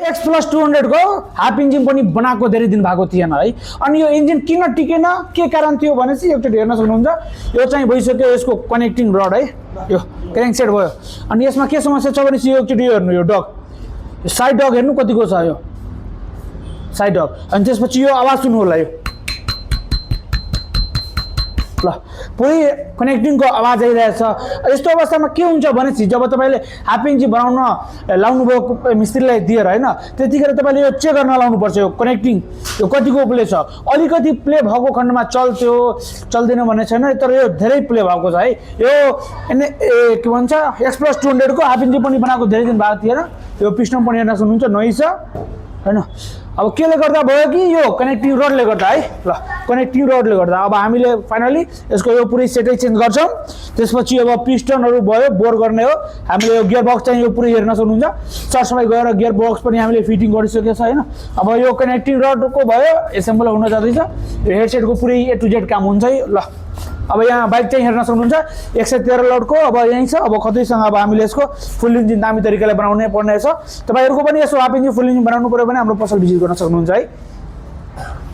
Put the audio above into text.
X+200 को half engine पनि बनाएको धेरै दिन भएको थिएन है। अनि यो इन्जिन किन टिकेन, के कारण थियो भनेपछि एकचोटि हेर्न सक्नुहुन्छ। यो चाहिँ भइसक्यो यसको कनेक्टिङ रड है, यो क्र्याङ्क सेट भयो। अनि यसमा के समस्या छ भनेपछि यो एकचोटि हेर्नु, यो डग, साइड डग हेर्नु कतिको छ, यो साइड डग। अनि त्यसपछि यो आवाज सुन्नु होला, यो ल पुरै कनेक्टिङको आवाज आइरहेछ। यस्तो अवस्थामा के हुन्छ भनेपछि जब तपाईँले हाफ इन्जिन बनाउन लाउनुभयो मिस्त्रीलाई दिएर होइन, त्यतिखेर तपाईँले यो चेक गर्न लाउनुपर्छ यो कनेक्टिङ यो कतिको प्ले छ। अलिकति प्ले भएको खण्डमा चल्थ्यो, चल्दैन भन्ने छैन, तर यो धेरै प्ले भएको छ है। यो के भन्छ X+200 को हाफ इन्जिन पनि बनाएको धेरै दिन भएको थिएन। यो पिस्टन पनि हेर्न सक्नुहुन्छ नयाँ छ होइन। अब केले गर्दा भयो कि यो कनेक्टिङ रडले गर्दा है, ल कनेक्टिङ रडले गर्दा। अब हामीले फाइनली यसको यो पुरै सेटै चेन्ज गर्छौँ। त्यसपछि अब पिस्टनहरू भयो, बोर गर्ने हो। हामीले यो गियर बक्स चाहिँ यो पुरै हेर्न सक्नुहुन्छ, सरसफाइ गरेर गियर बक्स पनि हामीले फिटिङ गरिसकेको छ होइन। अब यो कनेक्टिङ रडको भयो, एसेम्बल हुन जाँदैछ। यो हेडसेटको पुरै A to Z काम हुन्छ है। ल अब यहाँ बाइक चाहिँ हेर्न सक्नुहुन्छ 113 लोडको अब यहीँ छ। अब कतैसँग अब हामीले यसको फुल इन्जिन दामी तरिकाले बनाउनै पर्नेछ। तपाईँहरूको पनि यसो हाफ इन्जिन फुल इन्जिन बनाउनु पऱ्यो भने हाम्रो पसल भिजिट गर्न सक्नुहुन्छ है।